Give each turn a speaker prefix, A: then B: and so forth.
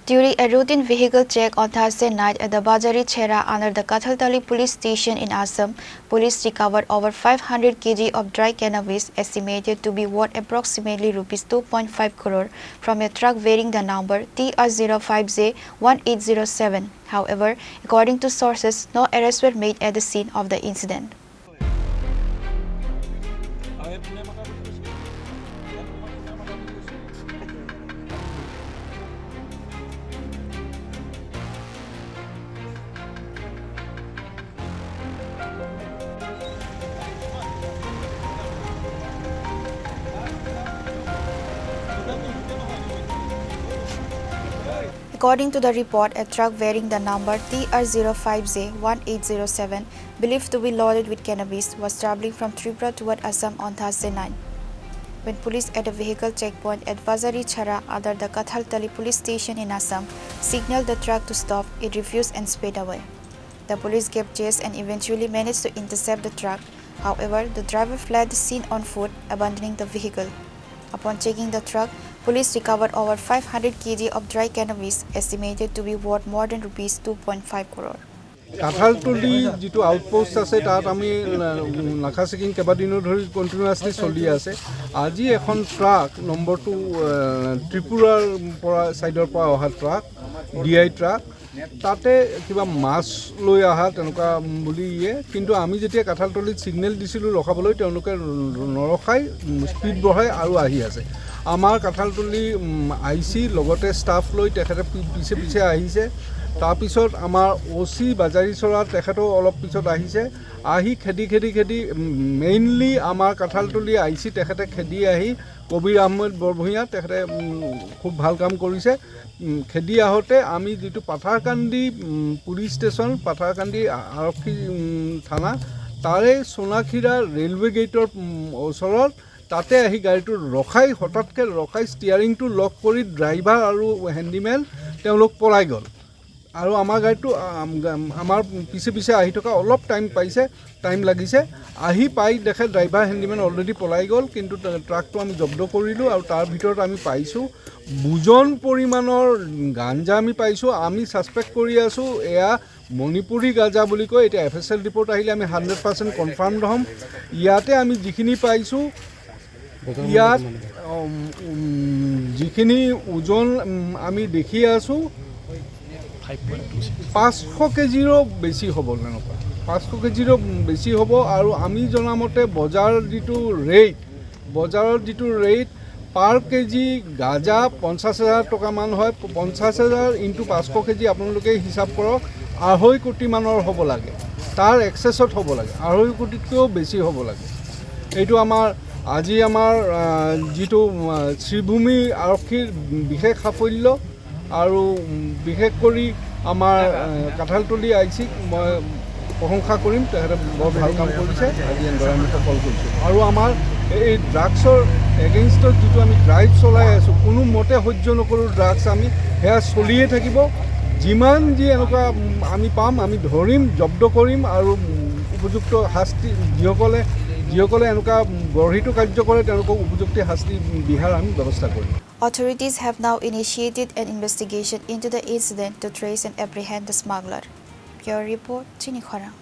A: During a routine vehicle check on Thursday night at the Bajari Chera under the Kathaltali police station in Assam, police recovered over 500 kg of dry cannabis estimated to be worth approximately rupees 2.5 crore from a truck bearing the number TR05J1807. However, according to sources, no arrests were made at the scene of the incident. According to the report, a truck bearing the number TR05J1807, believed to be loaded with cannabis, was traveling from Tripura toward Assam on Thursday night. When police at a vehicle checkpoint at Bazari Chara under the Kathaltali police station in Assam signaled the truck to stop, it refused and sped away. The police gave chase and eventually managed to intercept the truck. However, the driver fled the scene on foot, abandoning the vehicle. Upon checking the truck, police recovered over 500 kg of dry cannabis estimated to be worth more than rupees 2.5 crore.
B: Kathaltali যিটো outpost আছে, তাত আমি নাকা checking কেইবাদিনো ধৰি continuously চলি আছে। আজি এখন ট্ৰাক, নম্বৰটো ত্ৰিপুৰাৰ পৰা ছাইডৰ পৰা অহা ট্ৰাক, ডি আই ট্ৰাক, তাতে কিবা মাছ লৈ অহা তেনেকুৱা বুলি ইয়ে। কিন্তু আমি যেতিয়া কাঁঠালতলিত ছিগনেল দিছিলোঁ ৰখাবলৈ, তেওঁলোকে নৰখাই স্পীড বঢ়াই আৰু আহি আছে। আমাৰ কাঁঠালতলি I C লগতে ষ্টাফ লৈ তেখেতে পিছে পিছে আহিছে। তাৰপিছত আমাৰ অ' চি বাজাৰীচৰা, তেখেতেও অলপ পিছত আহিছে। আহি খেদি খেদি খেদি, মেইনলি আমাৰ কাঁঠালতলি I C তেখেতে খেদি আহি, কবিৰ আহমেদ বৰভূঞা, তেখেতে খুব ভাল কাম কৰিছে। খেদি আহোঁতে আমি যিটো পাথাৰকান্দি পুলিচ ষ্টেচন, পাথাৰকান্দি আৰক্ষী থানা, তাৰে সোণাখিৰা ৰেলৱে গেটৰ ওচৰত তাতে আহি গাড়ীটো ৰখাই, হঠাৎকৈ ৰখাই ষ্টিয়াৰিংটো লক কৰি ড্ৰাইভাৰ আৰু হেণ্ডিমেন তেওঁলোক পলাই গ'ল। আৰু আমাৰ গাড়ীটো আমাৰ পিছে পিছে আহি থকা অলপ টাইম পাইছে, টাইম লাগিছে। আহি পাই দেখে ড্ৰাইভাৰ হেণ্ডিমেন অলৰেডি পলাই গ'ল। কিন্তু ট্ৰাকটো আমি জব্দ কৰিলোঁ আৰু তাৰ ভিতৰত আমি পাইছোঁ বুজন পৰিমাণৰ গাঞ্জা আমি পাইছোঁ। আমি ছাছপেক্ট কৰি আছোঁ এয়া মণিপুৰী গাঁজা বুলি কয়। এতিয়া এফএছএল ৰিপৰ্ট আহিলে আমি 100% কনফাৰ্ম হ'ম। ইয়াতে আমি যিখিনি পাইছোঁ, ইয়াত যিখিনি ওজন আমি দেখি আছোঁ, 500 কেজিৰো বেছি হ'ব। তেনেকুৱা 500 কেজিৰো বেছি হ'ব। আৰু আমি জনামতে বজাৰৰ যিটো ৰেট, বজাৰত যিটো ৰেট পাৰ কেজি গাঁজা 50,000 টকামান হয়। 50,000 ইনটু 500 কেজি আপোনালোকে হিচাপ কৰক, 2.5 কোটিমানৰ হ'ব লাগে, তাৰ এক্সেছত হ'ব লাগে, 2.5 কোটিতকৈও বেছি হ'ব লাগে। এইটো আমাৰ আজি আমাৰ যিটো শ্ৰীভূমি আৰক্ষীৰ বিশেষ সাফল্য আৰু বিশেষ কৰি আমাৰ কাঁঠালতলি আই চিক মই প্ৰশংসা কৰিম। তেখেতে বৰ ভাল কাম কৰিছে। আজি এনেদৰে আমি সফল কৰিছোঁ। আৰু আমাৰ এই ড্ৰাগছৰ এগেইনষ্টত যিটো আমি ড্ৰাইভ চলাই আছোঁ, কোনো মতে সহ্য নকৰোঁ ড্ৰাগছ আমি, সেয়া চলিয়ে থাকিব। যিমান যি এনেকুৱা আমি পাম, আমি ধৰিম, জব্দ কৰিম আৰু উপযুক্ত শাস্তি, যিসকলে যিসকলে এনেকুৱা গৰ্হিত কাৰ্য কৰে, তেওঁলোকক উপযুক্ত শাস্তি বিহাৰ আমি ব্যৱস্থা কৰিম।
A: Authorities have now initiated an investigation into the incident to trace and apprehend the smuggler. Bureau Report, Chini Khorang.